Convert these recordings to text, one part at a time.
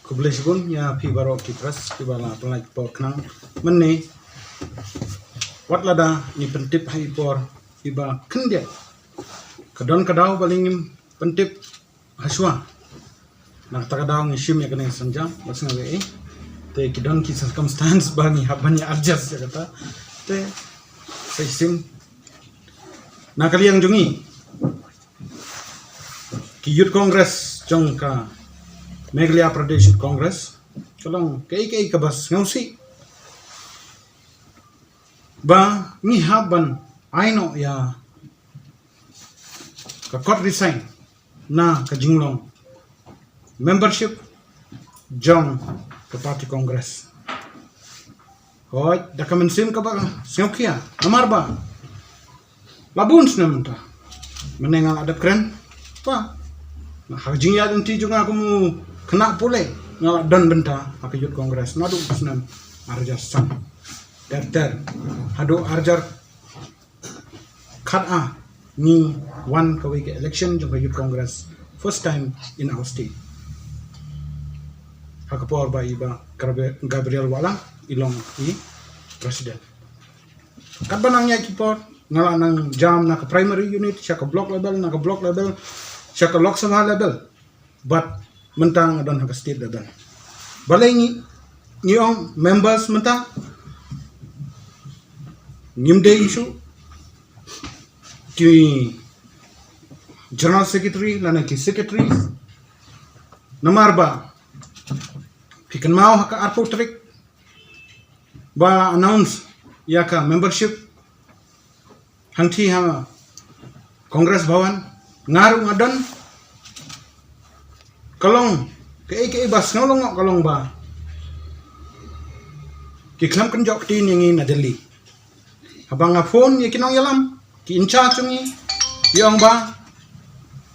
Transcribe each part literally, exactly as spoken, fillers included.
Khublei shibun ïa phi baroh ki press kiba la pynlait por khnang mynne. Wat lada ngi pyntip ha i por iba khyndiat, ka don ka daw ba la ngim pyntip ha shuwa. Na kata ka daw ngi shim ïa kane ka sienjam ba sngew ei ei. Te ki don ki circumstance ba ngi hap ban ïa adjust ïa kata. Te sa shisien na ka liang jong ngi, ki Youth Congress jong ka Meghalaya Pradesh Youth Congress, ka long kaei kaei kaba sngewsih ba ngi hap ban ai noh ïa ka kot resign na ka jinglong membership jong ka party Congress. Hooid, da ka mynsiem kaba sngewkhia, namar ba la bun snem mynta mynne nga la dep kren ba na ha ka jingïaid lynti jong nga kum u khynnah pule, nga la don bynta ha ka Youth Congress naduh snem ar hajar san ter ter haduh ar hajar khatar ngi wan kawei ka election jong ka Youth Congress, first time in our state. Ha ka por ba i Bah Gabriel Wahlang i long i president. Katba nang ïaid ki por nga la nang jam na ka primary unit sha ka block level, na ka block level sha ka Lok Sabha level, bad mynta nga don ha ka state level. Balei ngi, ngi ong members mynta ngim dei issue, ki general secretary lane ki secretary, namar ba phi kynmaw ha ka arphew tarik ba announce ïa ka membership hangti ha Congress Bhawan, nga ruh nga don. Ka long kaei kaei ba sngewlyngngoh ka long ba ki khlem kynjoh ktien ïa ngi na Delhi. Haba nga phone ïa ki nongïalam, ki in-charge jong ngi, ki ong ba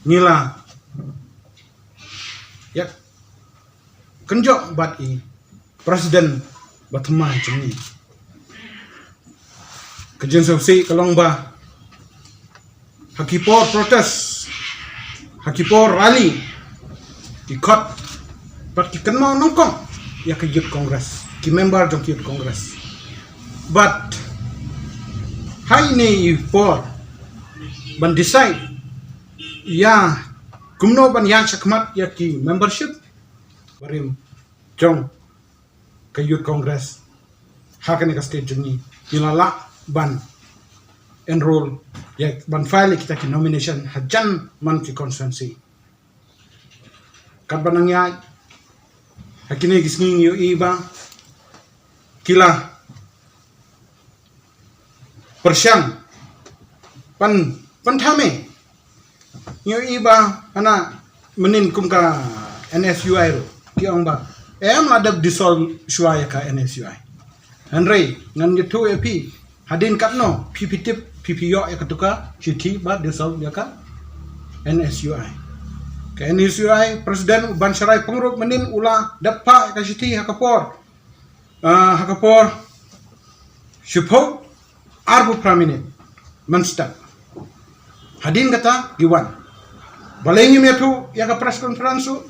ngi la ïa kynjoh bad i president ba thymmai jong ngi. Ka jingsngewsih ka long ba ha ki por protest, ha ki por rally, ki khot bad ki kynmaw nyngkong ïa ka Youth Congress, ki member jong ka Youth Congress. Bad ha ine i por ban decide ïa kumno ban ïaid shakhmat ïa ki membership barim jong ka Youth Congress ha kane ka state jong ngi, ngi la lah ban enroll ïa, ban file ïa kita ki nomination hajan man ki constituency. Katba nang ïaid ha kine ki sngi ngi ïohi ba ki la pyrshang pan, pan thame. Ngi ïohi ba hana mynnin kum ka N S U I ruh ki ong ba em la dep dissolve shuwa ïa ka N S U I. Hynrei ngan ïathuh ïa phi, hadien katno phi phi tip, phi phi ïoh ïa katu ka shithi ba dissolve ïa ka N S U I? Ka N S U I president u Bansharai Pyngrope mynnin u la dep phah ïa ka shithi ha ka por, ah, ha ka por shiphew arphew phra minit mynstep. Hadien kata ki wan. Balei ngim ïathuh ïa ka press conference ruh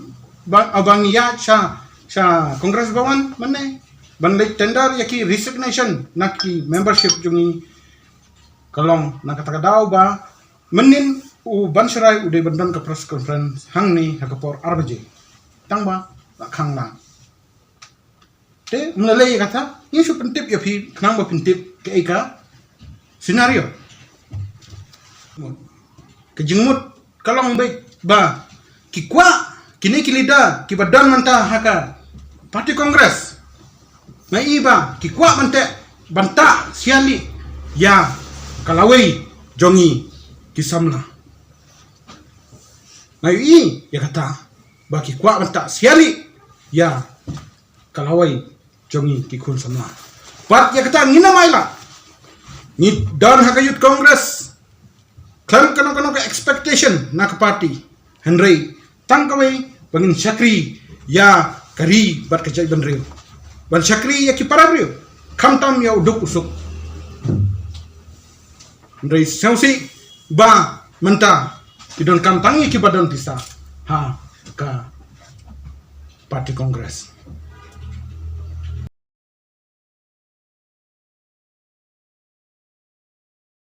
ba, ba ngi ïaid sha, sha Congress Bhawan mynne ban leit tender ïa ki resignation na ki membership jong ngi? Ka long na kata ka daw ba mynnin u Bansharai u dei ban don ka press conference hangne ha ka por ar baje. Tang ba la khang lang. Te mynlei kata ngi shu pyntip ïa phi khnang ba pyntip kaei ka scenario. Ka jingmut ka long beit ba ki kwah kine ki leader kiba don mynta ha ka party Congress, nga i ba ki kwah ban teh, ban tah siali ïa ka lawei jong ngi ki samla. Nga i ïa kata ba ki kwah ban tah siali ïa ka lawei jong ngi ki khun samla. Bad ïa kata ngin ym ai lad. Ngi don ha ka Youth Congress khlem kano kano ka expectation na ka party. Hynrei tang kawei ba ngin shakri ïa ka ri bad ka jaitbynriew, ban shakri ïa ki para briew, khamtam ïa u duk u suk. Hynrei sngewsih ba mynta ki donkam tang ïa kiba don pisa ha ka party Congress.